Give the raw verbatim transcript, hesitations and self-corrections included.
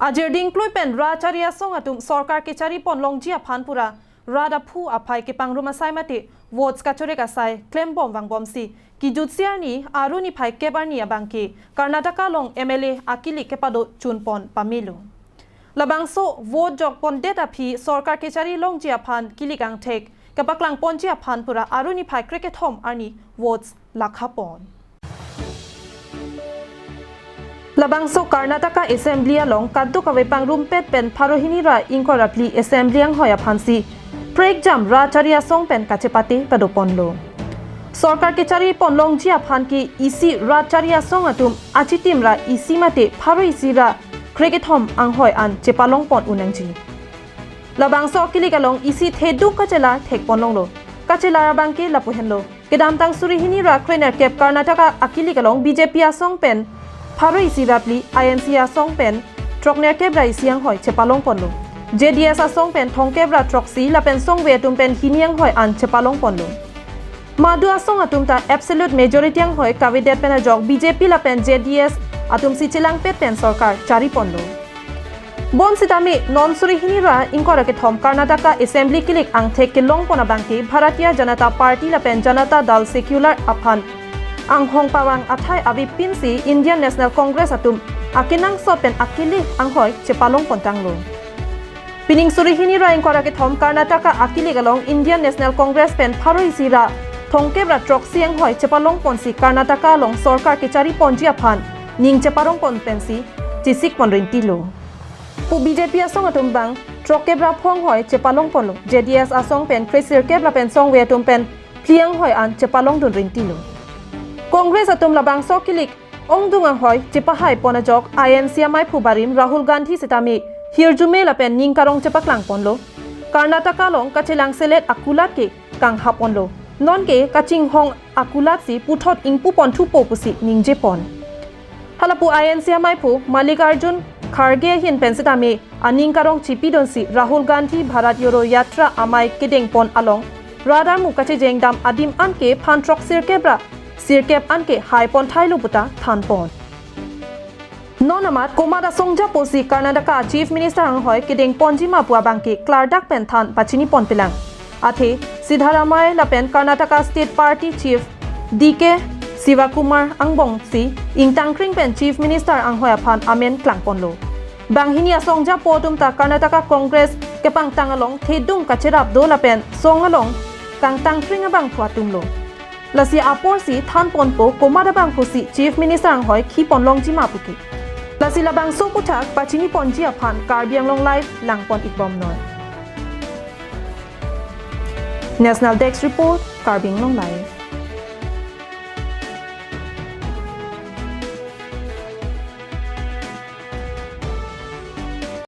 Ajirding klui pen rat chari asong atum sorkar kechari pon longji aphan pura rat aphu aphai kepangrum asai mate votes kachorek asai klembom vangbomsi kejutsi arni aru niphai kep arni abangke Karnataka along M L A akilik kepado chun pon pamelo. Labangso vote jok pondet aphi sorkar kechari longji aphan kilik angthek kepaklang ponji aphan pura aru niphai krekethom arni votes lakha pon. Labangso Karnataka Assembly along kadokave pangrumpet pen pharo hini ra ingkoi ra phli Assembly anghoi aphansi prekjam rat chari asong pen kachepate pado ponlo. Sorkar kechari pon longji aphan ke isi rat chari asong atum achitim ra isi mate pharo isi ra krekethom anghoi an chepalong pon un nangji. Labangso kilik along isi theduk kachelar thek pon longlo. Kachelar abangke lapu henlo. Kedamtang suri hini ra krenerkep Karnataka akilik along B J P asong pen pharo isi ra phli, I N C asong pen throknerkep ra isi anghoi chepalong ponlo. J D S asong pen thomkep ra throksi lapen songve atum pen hini anghoi an chepalong ponlo. Madu asong atum ta absolute majority anghoi kavedet pen ajok B J P lapen J D S atumsi chelangpet pen sorkar chari ponlo. Bonsitame non suri hini ra ingkoi ra kethom Karnataka Assembly kilik angthek kelong pon abangke Bharatiya Janata Party lapen Janata Dal Secular aphan anghong pavang athai avepinsi Indian National Congress atum akenangsot pen akilik anghoi chepalong pontanglo. Pining suri hini ra ingkoi ra kethom Karnataka akilik along Indian National Congress pen pharo isi ra thomkep ra throksi anghoi chepalong ponsi Karnataka along sorkar kechari ponji aphan ning cheparong pon pensi chesik pon rintilo. Pu B J P asong atum bang throkkep ra pho anghoi chepalong ponlo. J D S asong pen kresirkep lapen songve atum pen phli anghoi an chepalong dun rintilo. Congress atum labangso kilik ongdung anghoi chepahai pon ajok I N C amaiphu barim Rahul Gandhi sitame hirjume lapen ning karong chepaklang ponlo. Karnataka along kachelang selet akulat ke kanghap ponlo. Nonke kachinghong akulatsi puthot ingpu pon thupo pusi ningje pon. Halapu I N C amaiphu Mallikarjun Kharge ahin pen sitame aning karong chipidunsi Rahul Gandhi Bharat Jodo Yatra amei kedeng pon along radar mu kachejeng dam adim anke phan throksirkep ra sirkep anke hai pon thailo puta than pon. Non amat komat asong japosi Karnataka Chief Minister anghoi kedeng ponji ma pu abangke klardak pen than pachini pon pilang. Athe Siddaramaiah lapen Karnataka State Party Chief D K Shivakumar angbongsi ingtangkring pen Chief Minister anghoi aphan amen klang ponlo. Banghini asong japo atum ta Karnataka Congress kepangtang along thedung kacherap do lapen song along kangtangkring abangphu atumlo. Lasi aporsi than ponpo komat abangphusi Chief Minister anghoi khi pon longji ma puke. Lasi labangso aputhak pachini ponji aphan Karbi Anglong Live lang pon ikbomnoi. National Desk Report, Karbi Anglong Live.